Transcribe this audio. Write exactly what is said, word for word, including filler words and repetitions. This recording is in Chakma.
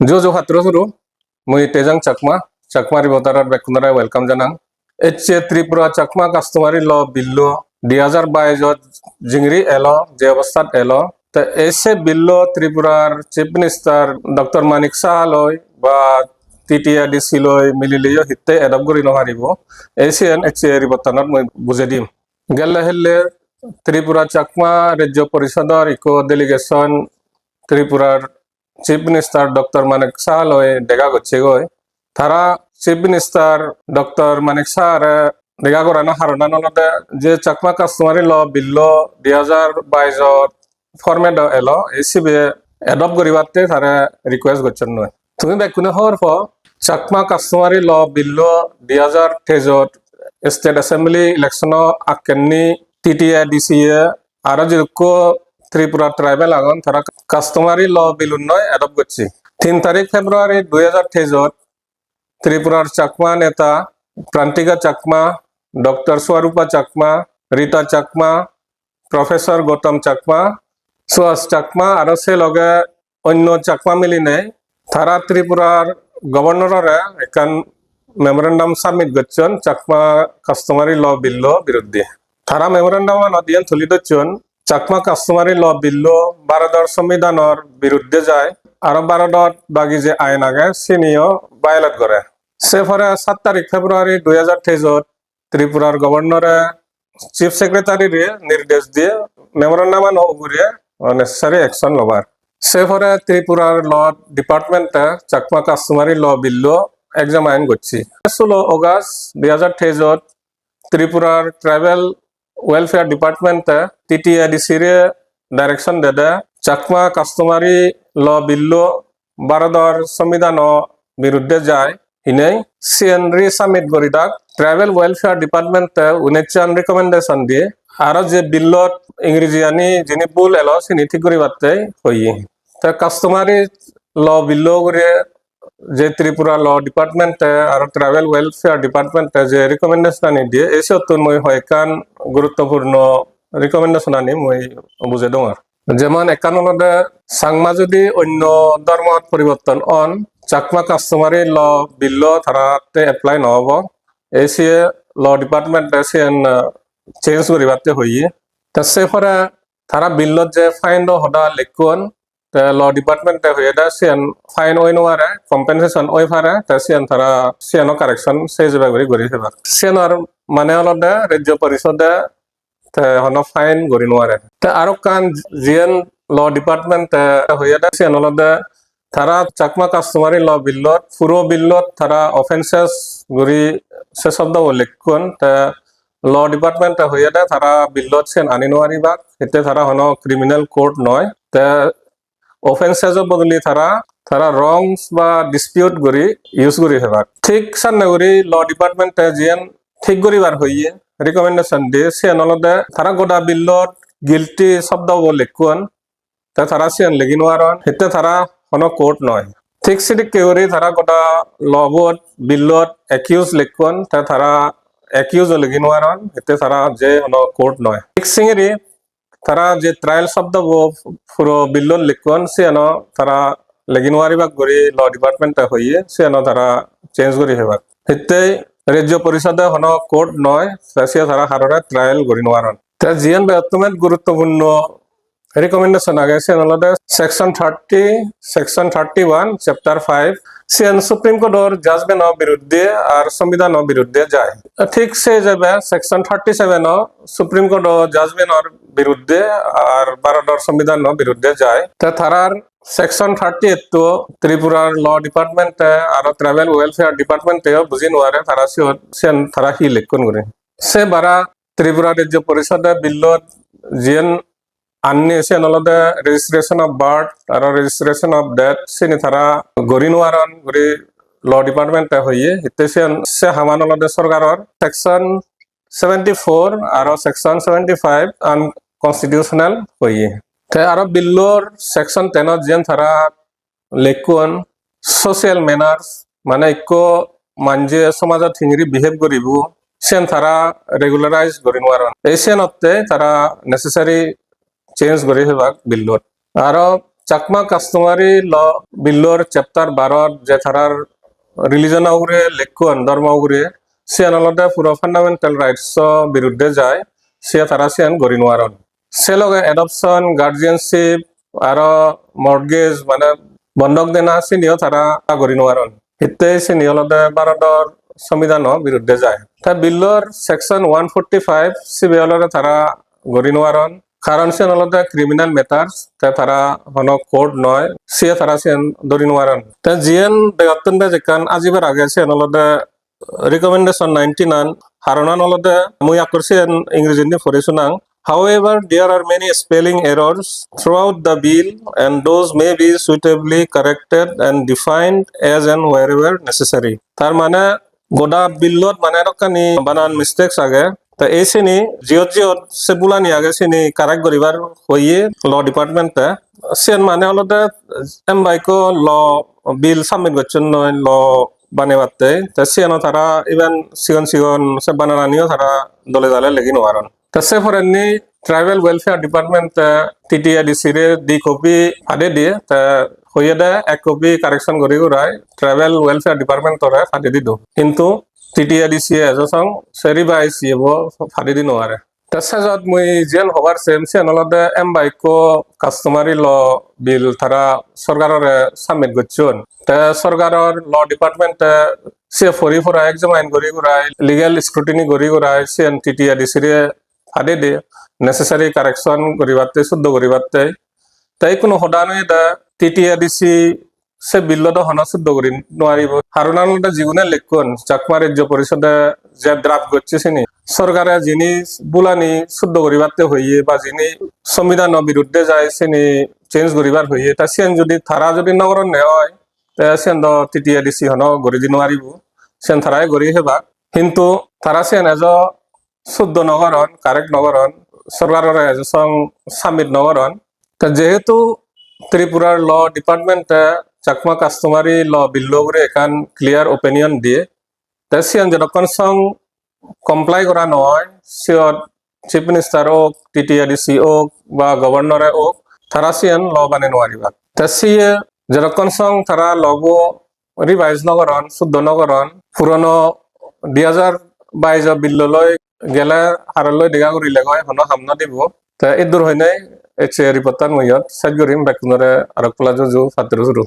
Ju ju patturu turu, mui Tejang Chakma, Chakma Reporter-ot bekkunore welcome janang. Ecche Tripura Chakma Customary Law Bill-o di hajar baijot jingiri elo, je obostat elo. Te ei se bill-o Tripurar Chief Minister Doctor Manik Saha loi ba T T A D C loi milileyo hitte adopt guri no paribo. Ei siyen ecche report-anot mui bujei dim. Gelle helle Tripura Chakma Rajyo Porishodor ikko delegation Tripurar Chief Minister Doctor Manik Saha loi dega gocchegoi. Tara Chief Minister Doctor Manik Saha-re dega gorana haronan olode je Chakma Customary Law Bill-o di hajar baijot format-o elo, ei sibe adopt guribatte tare request gocchonnoi. Tumi bekkune hobor po, Chakma Customary Law Bill-o di hajar teijot State Assembly election-o akkenni T T A D C-e aro jidukko Tripura tribal agon, tara customary law bill-unnoi adopt gocche. Tin tarik February dui hajar teijot Tripurar Chakma neta Prantika Chakma, Doctor Swarupa Chakma, Rita Chakma, Professor Gautam Chakma, Suhas Chakma aro se loge onno Chakma milinei tara Tripurar Governor-ore ekkan memorandum submit gocchon Chakma Customary Law Bill-o biruddhe. Tara memorandum-anot iyen tuli docchon, Chakma Customary Law Bill-o Bharodor Sombidhanor biruddhe jai, aro Bharodot bagi je ain age siniyo violate gore. Se pore saat tarik February dui hajar teijot Tripurar Governor-e Chief Secretary-re nirdesh diye memorandum-ano ugure necessary action lobar. Se pore Tripurar Law Department-e Chakma Customary Law Bill-o examine gocche. Sulo August dui hajar teijot Tripurar Tribal Welfare Department-e T T A D C-re direction dede Chakma Customary Law Bill-o Bharodor Sombidhano biruddhe jai hinei siyen resubmit guri dak. Tribal Welfare Department-e unichan recommendation diye, aro je bill-ot Ingreji-ani jini bul elo sini thik guribatte hoye. Te Customary Law Bill-o ugure je Tripura Law Department-e aro Tribal Welfare Department-e je recommendation-ani diye, ei siyottun mui hoyekkan guruttopurno recommendation-ani mui bujei dongor. Jemon ekkan olode Changma jodi onno dhormot poriborton on, Chakma Customary Law Bill-o taratte apply no obo. Ei siye Law Department-e siyen, ah, change guribatte hoye. Te se pore tara bill-ot je fine-o hoda lekkon, te Law Department-e hoyede siyen fine oi no pare, compensation oi pare, te siyen tara siyeno correction se jeba guri guri pebak. Siyenor mane olode Rajyo Porishode te hono fine guri no pare. Te arokkan jiyen Law Department-e hoyede siyen olode tara Chakma Customary Law Bill-ot, puro bill-ot tara offences guri se sobdobo lekkon, te Law Department-e hoyede tara bill-ot siyen ani no paribak, hitte tara hono criminal code noi. Te offences-o bodoli tara, tara wrongs ba dispute guri use guri pebak. Thik sanne guri Law Department-e jiyen thik guribar hoye, recommendation diye, siyen olode tara goda bill-ot guilty sobdobo lekkon, te tara siyen legi no paron, hitte tara hono code noi. Thik sidikke guri tara goda law-bot, bill-ot accused lekkon, te tara accused-o legi no paron, hitte tara je hono code noi. Thik singiri tara je trial sobdobo puro bill-ot lekkon, siyeno tara legi no paribak guri Law Department-e hoye, siyeno tara change guri pebak. Hittei Rajyo Porishode hono code noi, te siye tara harore trial guri no paron. Te jiyen begottun guruttopurno recommendation age, siyen olode section thirty, section thirty-one, chapter five, siyen Supreme Court-or judgment-o biruddhe ar Sombidhano biruddhe jai. Thik se jebe section thirty-seven-o Supreme Court-o judgment-or biruddhe ar Bharodor Sombidhano biruddhe jai. Te tarar section thirty-eight-o Tripurar Law Department-e aro Tribal Welfare Department-eyo buji no pare tara siyot, siyen tara hi lekkon guri. Se bara Tripura Rajyo Porishode bill-ot jiyen anni siyen olode registration of birth aro registration of death, sini tara guri no paron guri Law Department-e hoye, hitte siyen se haman olode sorkaror. Section seventy-four aro section seventy-five unconstitutional hoye. Te aro bill-or section ten-ot jiyen tara lekkon social manners, mane ikko manje somajot hingiri behave guribo, siyen tara regularize guri no paron. Ei siyenotte tara necessary change guri pebak bill-ot. Aro Chakma customary law bill-or chapter barot je tarar religion-o ugure lekkon, dhormo ugure, siyan olode puro fundamental rights-o biruddhe jai, siye tara siyan gori nw paron. Se loge adoption, guardianship, aro mortgage, mane bondhok dena, siniyo tara gori nw paron. Hitte sini olode Bharodor Sombidhano biruddhe jai. Te bill-or section one forty-five sibe olode tara gori nw paron. Karon siyan olode criminal matters, te tara hono court noi, siye tara siyan dori nw paron. Te jiyen begottun bej ekkan ajibar age siyan olode recommendation ninety-nine, haronan olode mui akkur siyen Ingreji-ndi puri sunang. However, there are many spelling errors throughout the bill and those may be suitably corrected and defined as and wherever necessary. Tar mane goda bill-ot mane edokkani banan mistakes age. Te ei sini jiyot jiyot se bulani age sini correct guribar hoye law department-e. Siyen mane olode embaikko law bill submit gocchon noi law banebatte. Te siyeno tara iben sigon sigon se banananiyo tara dole dale legi nw paron. Te se porendi Tribal Welfare Department-e T T A D C re di copy pade diye, te hoyede ek copy correction guri gurai Tribal Welfare Department-ore pade dido. Hintu T T A D C ejo song se revise yebo pade di nw pare. Te sejot mui jiyen hobar sem siyen olode embaikko customary law bill tara sorkarore submit gocchon. Te sorkaror law department-e siye pori pora examine guri gurai, legal scrutiny guri gurai, siyen T T A D C re pade di necessary correction guribatte, suddo guribatte. Te ikkunu hoda nw oyede T T A D C se bill-o do hono suddo guri nw paribo. Haronan olode jigune lekkon, Chakma Rajyo Porishode je draft gocche sini, sorkare jini bulani suddo guribatte hoye ba jini Sombidhano biruddhe jai sini change guribar hoye, ta siyen jodi tara jodi nw goronne oi, te siyen do T T A D C hono guri di nw paribo, siyen tarayo guri hebak. Hintu tara siyen ejo suddo nw goron, correct nw goron, sorkarore ejo song submit nw goron. Te jehetu Tripurar law department-e Chakma customary law bill-o ugure ekkan clear opinion diye, te siyen jodokkon song comply gora nw oi, siyot Chief Minister ok, T T A D C ok, ba Governor-e ok, tara siyen law banei nw paribak. Te siye jodokkon song tara law-bo revise nw goron, suddo nw goron, purono dui hajar bais-o bill-o loi gele haro loi dega guri legoi hono ham nw dibo. Te iddur hoinei ecche report-tan mui iyot sej gurim, bekkunore arok palla juju, patturu suru.